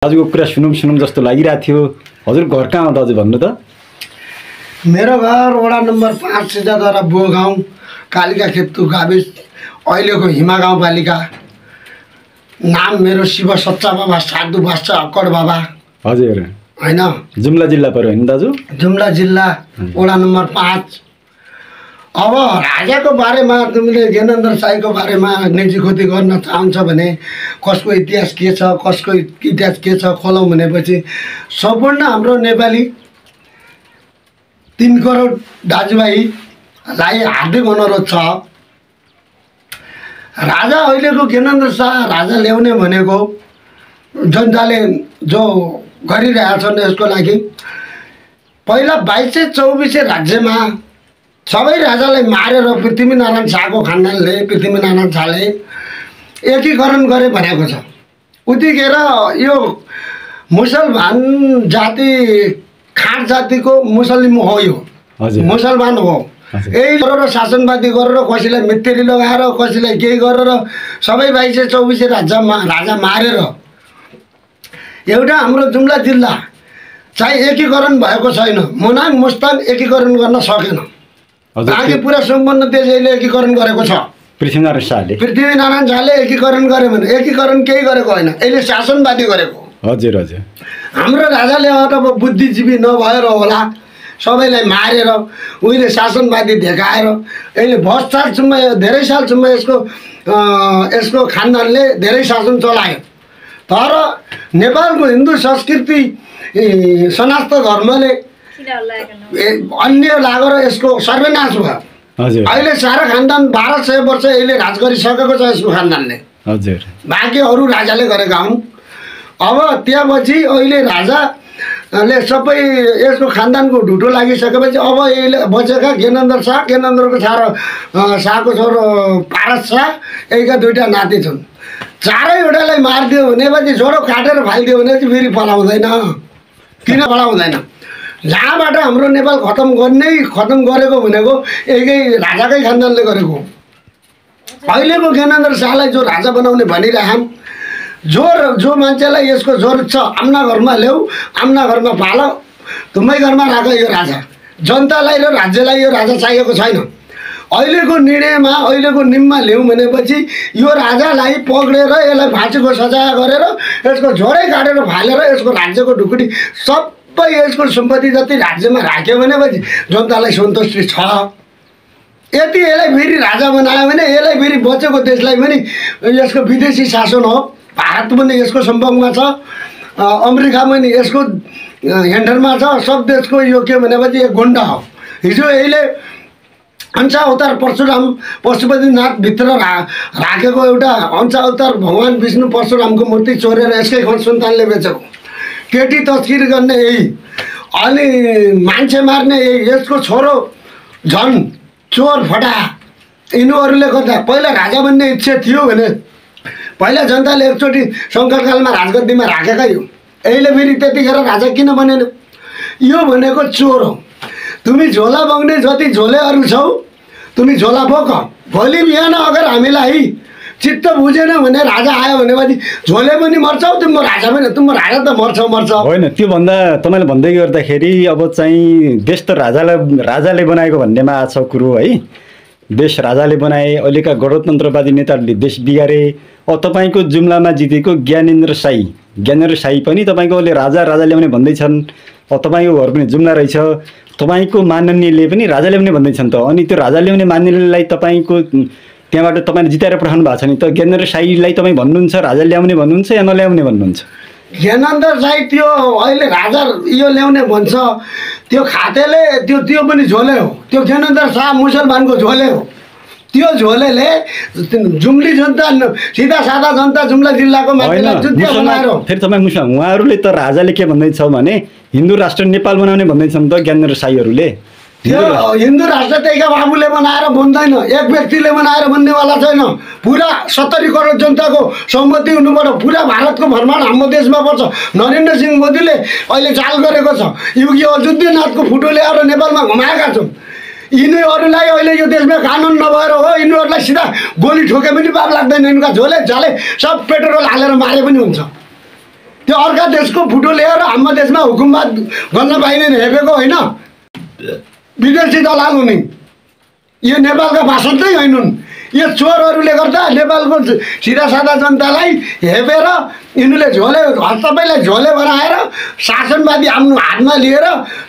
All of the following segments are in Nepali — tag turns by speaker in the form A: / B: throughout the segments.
A: दाजुको कुरा सुनौँ जस्तो लागिरहेको थियो। हजुर घर कहाँ हो दाजु भन्नु त?
B: मेरो घर वडा नम्बर 5 सिजादरा बुवा गाउँ कालिका खेतु गाविस अहिलेको हिमा गाउँपालिका। नाम मेरो शिव सच्चा बाबा साधु बादशाह अक्कड बाबा।
A: हजुर
B: हैन,
A: जुम्ला जिल्ला पर्यो हैन दाजु?
B: जुम्ला जिल्ला वडा नम्बर 5। अब राजाको बारेमा तिमीले ज्ञानेन्द्र शाहीको बारेमा निजी खोजी गर्न चाहन्छ भने कसको इतिहास के छ, कसको इतिहास के छ खोलौँ भनेपछि सम्पूर्ण हाम्रो नेपाली 3 करोड दाजुभाइलाई हार्दिक अनुरोध छ। राजा अहिलेको ज्ञानेन्द्र शाह राजा ल्याउने भनेको जनताले जो गरिरहेछन् यसको लागि पहिला 2224 राज्यमा सबै राजालाई मारेर पृथ्वीनारायण शाहको खानदानले पृथ्वीनारायण शाहले एकीकरण गरे भनेको छ। उतिखेर यो मुसलमान जाति खाँट जातिको मुसलिम हो, यो मुसलमान हो। यही गरेर शासनवादी गरेर कसैलाई मित्तेरी लगाएर कसैलाई केही गरेर सबै 2224 राजा मारेर एउटा हाम्रो जुम्ला जिल्ला चाहिँ एकीकरण भएको छैन। मोनाङ मुस्ताङ एकीकरण गर्न सकेन। बाँकी पुरा सम्पन्न देश अहिले एकीकरण गरेको छ। पृथ्वीनारायण शाहले एकीकरण गरे भने एकीकरण केही गरेको होइन, अहिले शासनवादी गरेको।
A: हजुर हजुर,
B: हाम्रो राजाले अब बुद्धिजीवी नभएर होला सबैलाई मारेर उहिले शासनवादी देखाएर अहिले धेरै सालसम्म यसको खानदानले धेरै शासन चलायो। तर नेपालको हिन्दू संस्कृति सनातन धर्मले अन्य लागेर यसको सर्वनाश भयो। अहिले सारा खानदान 1200 वर्ष अहिले राज गरिसकेको छ यसको खानदानले।
A: हजुर,
B: बाँकी अरू राजाले गरेका हुन्। अब त्यसपछि अहिले राजाले सबै यसको खानदानको ढुटो लागिसकेपछि अब अहिले बचेका ज्ञानेन्द्र शाहको शाहको छोरो पारस शाह, यहीका 2टा नाति छन्। चारैवटालाई मारिदियो भनेपछि छोरो काटेर फालिदियो भने चाहिँ फेरि पलाउँदैन। किन पलाउँदैन? जहाँबाट हाम्रो नेपाल खतम गरेको भनेको एकै राजाकै खानदानले गरेको। अहिलेको ज्ञानेन्द्र शाहलाई जो राजा बनाउने भनिरहन्, जो मान्छेलाई यसको जरुरत छ आफ्ना घरमा ल्याऊ, आफ्ना घरमा पाल, तुमै घरमा राख यो राजा। जनतालाई र राज्यलाई यो राजा चाहिएको छैन। अहिलेको निर्णयमा अहिलेको निममा ल्याउँ भनेपछि यो राजालाई पक्रेर यसलाई फाँसीको सजाय गरेर यसको झोरै काटेर फालेर यसको राज्यको ढुकुटी सबै यसको सम्पत्ति जति राज्यमा राख्यो भनेपछि जनतालाई सन्तुष्टि छ। यति यसलाई फेरि राजा बनायो भने यसलाई फेरि बचेको देशलाई पनि यसको विदेशी शासन हो। भारत पनि यसको सम्पर्कमा छ, अमेरिका पनि यसको हेन्डरमा छ। सब देशको यो के भनेपछि एक गुन्डा हो। हिजो यसले अंशा अवतार परशुराम पशुपतिनाथ भित्र राखेको एउटा अंशा अवतार भगवान विष्णु परशुरामको मूर्ति चोरेर यसकै घर सन्तानले बेचेको, केटी तस्किर गर्ने यही, अनि मान्छे मार्ने यही, यसको छोरो झन् चोर फटा। यिनीहरूले गर्दा पहिला राजा बन्ने इच्छा थियो भने पहिला जनताले एकचोटि सङ्कटकालमा राजगद्दीमा राखेकै हो। यसले फेरि त्यतिखेर राजा किन बनेन? यो भनेको चोर हो। तिमी झोला बग्ने जति झोलेहरू छौ तिमी झोला बोक। भोलि बिहान अगर हामीलाई चित्त बुझेन भने राजा आयो भनेपछि झोले पनि मर्छौ, तिम्रो राजा पनि, तिम्रो राजा त मर्छ होइन।
A: त्योभन्दा तपाईँले भन्दै गर्दाखेरि अब चाहिँ देश त राजाले बनाएको भन्नेमा छ कुरो है। देश राजाले बनाए, अहिलेका गणतन्त्रवादी नेताहरूले देश बिगारे। अब तपाईँको जुम्लामा जितेको ज्ञानेन्द्र शाही पनि तपाईँको अहिले राजा ल्याउने भन्दैछन्। अब तपाईँको घर पनि जुम्ला रहेछ, तपाईँको माननीयले पनि राजा ल्याउने भन्दैछन् त। अनि त्यो राजा ल्याउने माननीयलाई तपाईँको त्यहाँबाट तपाईँले जिताएर पठाउनु भएको छ नि त। ज्ञानेन्द्र शाहीलाई तपाईँ भन्नुहुन्छ राजा ल्याउने भन्नुहुन्छ या नल्याउने भन्नुहुन्छ?
B: ज्ञानेन्द्र शाही त्यो अहिले राजा यो ल्याउने भन्छ, त्यो खातेले त्यो पनि झोले हो। त्यो ज्ञानेन्द्र शाह मुसलमानको झोले हो। त्यो झोलेले जुम्ली जनता, सिधा सादा जनता, जुम्ला जिल्लाको मान्छेलाई जुत्या बनाएर
A: फेरि तपाईँ उहाँहरूले त राजाले के भन्दैछ भने हिन्दू राष्ट्र नेपाल बनाउने भन्दैछन् त ज्ञानेन्द्र शाहीहरूले।
B: त्यो हिन्दू राष्ट्र त्यहीका बाबुले बनाएर बन्दैन, एक व्यक्तिले बनाएर बन्नेवाला छैन। पुरा 70 करोड जनताको सहमति हुनुपर्छ। पुरा भारतको भ्रमण हाम्रो देशमा पर्छ। नरेन्द्र सिंह मोदीले अहिले चाल गरेको छ। योगी अयोध्यानाथको फोटो ल्याएर नेपालमा घुमाएका छन्। यिनीहरूलाई अहिले यो देशमा कानुन नभएर हो, यिनीहरूलाई सिधा गोली ठोके पनि पाप लाग्दैन। यिनीका झोले झाले सब पेट्रोल हालेर मारे पनि हुन्छ। त्यो अर्का देशको फुटो ल्याएर हाम्रो देशमा हुकुमत गर्न पाइँदैन हेपेको होइन विदेशी दलाल हुने यो नेपालका बासन्तै होइनन् यो चोरहरूले गर्दा नेपालको सिधा सादा जनतालाई हेपेर यिनीहरूले सबैलाई झोले बनाएर शासनवादी आफ्नो हातमा लिएर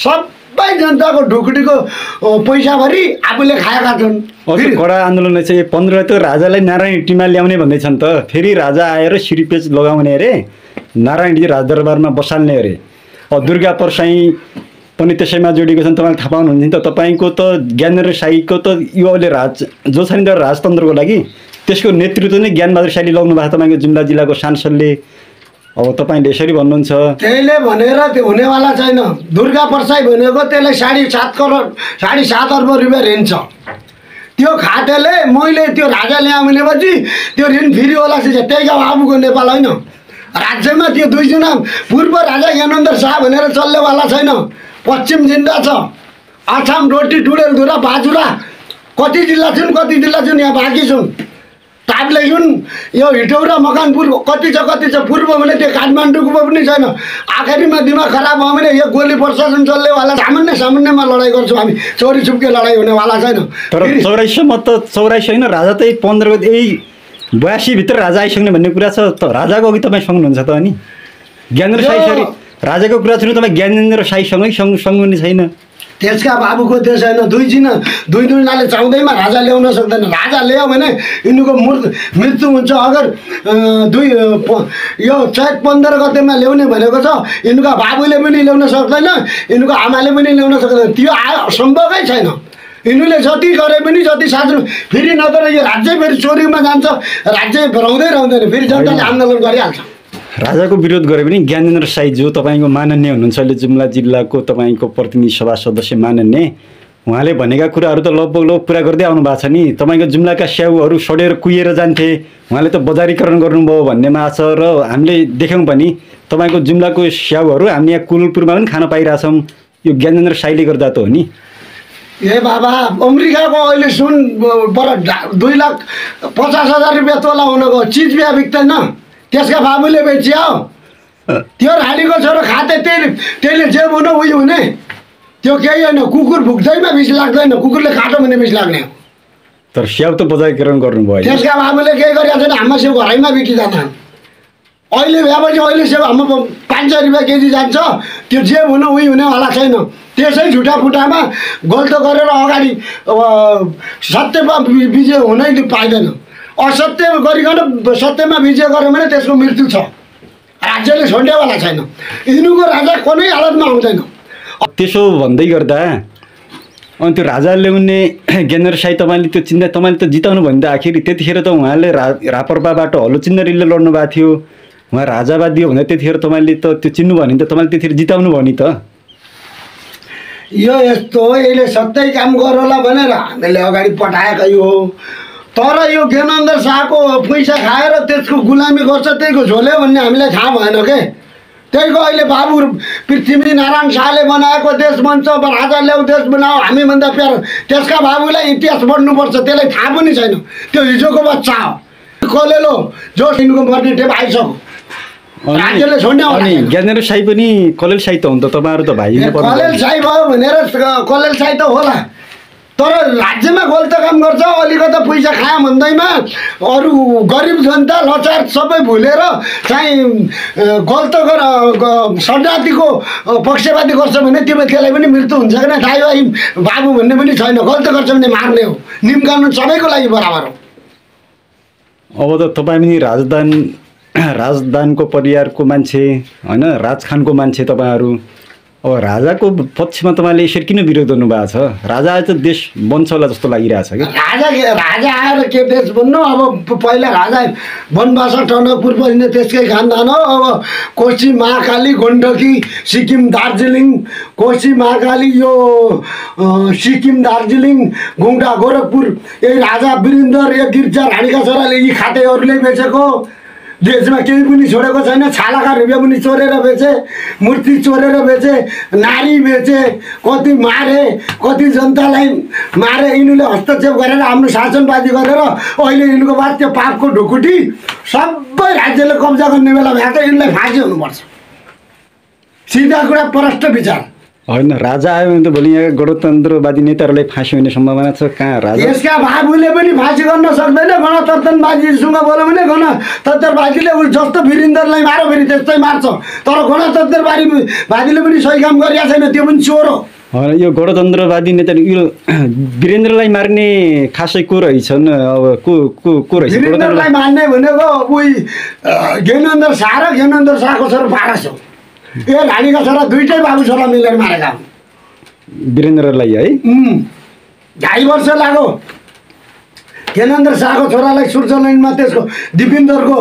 B: सबै जनताको ढुकुटीको पैसाभरि आफूले खाएका छन्।
A: कडा आन्दोलन चाहिँ 15 त राजालाई नारायण टीमा ल्याउने भन्दैछन् त फेरि राजा आएर सिरिपेच लगाउने अरे नारायणजी राजदरबारमा बसाल्ने अरे दुर्गा परसाई पनि त्यसैमा जोडिएको छन् तपाईँले थाहा पाउनुहुन्छ नि त तपाईँको त ज्ञानेन्द्र साईको त यो अहिले जो छ नि त राजतन्त्रको लागि त्यसको नेतृत्व नै ज्ञानबहादुर साईले लग्नु भएको तपाईँको जुम्ला जिल्लाको सांसदले अब तपाईँले यसरी भन्नुहुन्छ
B: त्यसले भनेर त्यो हुनेवाला छैन दुर्गा परसाई भनेको त्यसलाई 7.5 करोड 7.5 अर्ब रुपियाँ ऋण छ त्यो खातेले मैले त्यो राजा ल्याएँ भनेपछि त्यो ऋण फेरि होला त्यहीका बाबुको नेपाल होइन राज्यमा त्यो 2 जना पूर्व राजा ज्ञानेन्द्र शाह भनेर चल्नेवाला छैन पश्चिम जिल्ला छ आसाम रोटी डुडेलधुरा बाजुरा कति जिल्ला छन् यहाँ बाँकी छन् टाप्ले छन् यो हिटौरा मकानपुर कति छ पूर्व भने त्यो काठमाडौँको पनि छैन आखिरीमा दिमाग खराब भयो भने यो गोली प्रशासन चल्नेवाला सामान्यमा लडाइँ गर्छौँ हामी चोरी छुपके लडाइँ हुनेवाला छैन
A: तर 84 होइन राजा त 15 यही 82 भित्र राजा आइसक्ने भन्ने कुरा छ त राजाको अघि तपाईँ सँग्नुहुन्छ त अनि ज्ञानेन्द्र साई राजाको कुरा सुन्नु तपाईँ ज्ञानेन्द्र साईसँगै सँग्नु छैन
B: त्यसका बाबुको देश होइन दुई जनाले चाउँदैमा राजा ल्याउन सक्दैन राजा ल्यायो भने यिनीको मृत्यु हुन्छ अगर यो चैत 15 गतेमा ल्याउने भनेको छ यिनीका बाबुले पनि ल्याउन सक्दैन यिनीको आमाले पनि ल्याउन सक्दैन त्यो सम्भवै छैन यिनीहरूले जति गरे पनि जति शासन फेरि नत्र यो राज्य फेरि चोरीमा जान्छ राज्य रहँदैन फेरि जनताले आन्दोलन गरिहाल्छ
A: राजाको विरोध गरे पनि ज्ञानेन्द्र साई जो तपाईँको माननीय हुनुहुन्छ अहिले जुम्ला जिल्लाको तपाईँको प्रतिनिधि सभा सदस्य माननीय उहाँले भनेका कुराहरू त लगभग पुरा गर्दै आउनु भएको छ नि तपाईँको जुम्लाका स्याउहरू सडेर कुहिएर जान्थे उहाँले त बजारीकरण गर्नुभयो भन्नेमा छ र हामीले देख्यौँ पनि तपाईँको जुम्लाको स्याउहरू हामी यहाँ कुलपुरमा पनि खान पाइरहेछौँ यो ज्ञानेन्द्र साईले गर्दा त हो नि
B: ए बाबा अमेरिकाको अहिले सुन पर 2,50,000 रुपियाँ तोला हुनको चिज बिहा बिक्दैन त्यसका बाबुले बेच्यो त्यो रानीको छोरो खाते त्यसले जे हुन उही हुने त्यो केही होइन कुकुर भुक्दैमा विष लाग्दैन कुकुरले खाटो भने विष लाग्ने
A: तर स्याउ त बजारीकरण गर्नुभयो
B: त्यसका बाबुले केही गरेको छैन हाम्रो स्याउ घरैमा बिकिजान्छन् अहिले भएपछि अहिले स्याउ हाम्रो 500 रुपियाँ केजी जान्छ त्यो जे हुन उही हुनेवाला छैन त्यसै झुटा फुटामा गल्तो गरेर अगाडि सत्यमा विजय हुनै पाइँदैन असत्य गरिकन सत्यमा विजय गर्यो भने त्यसको मृत्यु छ राज्यले छोड्नेवाला छैन यिनीको राजा कुनै हालतमा आउँदैन
A: त्यसो भन्दै गर्दा अनि त्यो राजा ल्याउने ज्ञानेन्द्र साई तपाईँले त्यो चिन्ता तपाईँले त जिताउनु भयो नि त आखिर त्यतिखेर त उहाँले रापरपाबाट हलो चिन्नरीले लड्नु भएको थियो उहाँ राजावादी हो भने त्यतिखेर तपाईँले त त्यो चिन्नु भयो नि त तपाईँले त्यतिखेर जिताउनु भयो नि त
B: यो यस्तो हो यसले सत्य काम गरौँला भनेर हामीले अगाडि पठाएकै हो तर यो ज्ञानेन्द्र शाहको पैसा खाएर त्यसको गुलामी गर्छ त्यहीको झोले भन्ने हामीलाई थाहा भएन के त्यहीको अहिले बाबु पृथ्वीनारायण शाहले बनाएको देश बन्छ राजा ल्याउ देश बनाऊ हामीभन्दा प्यारो त्यसका बाबुलाई इतिहास पढ्नुपर्छ त्यसलाई थाहा पनि छैन त्यो हिजोको बच्चा हो कलेलो जो यिनको मर्ने टेप आइसक्यो राज्यले छोड्ने
A: अनि ज्ञानेन्द्र साई पनि कलेल साई त हो नि त तपाईँहरू त भाइ
B: कलेल साई भयो भनेर कलेल साई त होला तर राज्यमा गलत काम गर्छ अलिकति पैसा खायो भन्दैमा अरू गरिब जनता लचार सबै भुलेर चाहिँ गलत शरणार्थीको पक्षपाती गर्छ भने त्यसलाई पनि मृत्यु हुन्छ कि दाइ भाइ बाबु भन्ने पनि छैन गलत गर्छ भने मार्ने हो नियम कानुन सबैको लागि बराबर हो
A: अब त तपाईँ पनि राजदानको परिवारको मान्छे होइन राजखानको मान्छे तपाईँहरू अब राजाको पक्षमा तपाईँले यसरी किन विरोध गर्नु भएको छ राजा आएर त देश बन्छ होला जस्तो लागिरहेछ कि
B: राजा आएर के देश बन्नु अब पहिला राजा वनवास टनकपुर बस्ने त्यसकै खानदान हो अब कोशी महाकाली गण्डकी सिक्किम दार्जिलिङ कोशी महाकाली यो सिक्किम दार्जिलिङ गुङ्डा गोरखपुर यही राजा वीरेन्द्र यो गिर्जा रानीका छोराले यी खातेहरूले बेचेको देशमा केही पनि छोडेको छैन। छालाका रुपियाँ पनि चोरेर बेचे, मूर्ति चोरेर बेचे, नारी बेचे, कति मारे, कति जनतालाई मारे। यिनीहरूले हस्तक्षेप गरेर हाम्रो शासनवादी गरेर अहिले यिनको बाद त्यो पापको ढुकुटी सबै राज्यले कब्जा गर्ने बेला भएको छ। यिनलाई फाँसी हुनुपर्छ। सिधा कुरा प्रष्ट विचार
A: होइन। राजा आयो भने त भोलि यहाँ गणतन्त्रवादी नेताहरूलाई फाँसी हुने सम्भावना छ। कहाँ राजा?
B: यसका बाबुले पनि फाँसी गर्न सक्दैन। गणतन्त्रवादीसँग बोल्यो भने गणतन्त्रवादीले जस्तो वीरेन्द्रलाई मारो फेरि त्यस्तै मार्छ। तर गणतन्त्रवादीले पनि सही काम गरिरहेको छैन, त्यो पनि चोर हो।
A: यो गणतन्त्रवादी नेता यो वीरेन्द्रलाई मार्ने खासै को रहेछन्? अब को रहेछ?
B: वीरेन्द्रलाई मार्ने भनेको उही ज्ञानेन्द्र शाह र ज्ञानेन्द्र शाहको छोरो पारस हो। ए रानीका छोरा दुइटै बाबु छोरा मिलेर मारेका हुन्
A: वीरेन्द्रलाई है।
B: 2.5 वर्ष लाग्यो ज्ञानेन्द्र शाहको छोरालाई स्विट्जरल्यान्डमा त्यसको दिपिन्दरको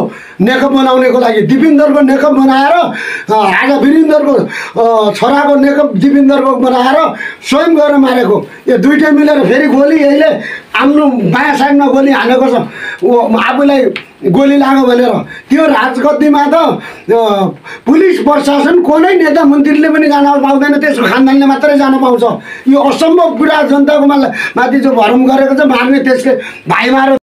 B: नेकअप बनाउनेको लागि। दिपिन्दरको नेकअप बनाएर आज वीरेन्द्रको छोराको नेकअप दिपिन्दरको बनाएर स्वयं गएर मारेको। यो दुइटै मिलेर फेरि गोली अहिले आफ्नो बायाँ साइडमा गोली हानेको छ आफूलाई गोली लाग्यो भनेर। त्यो राजगद्दीमा त पुलिस प्रशासन कुनै नेता मन्त्रीले पनि जान पाउँदैन, त्यसको खानदानले मात्रै जान पाउँछ। यो असम्भव कुरा जनताको माथि जो भरम गरेको छ मार्ने, त्यसले भाइ मार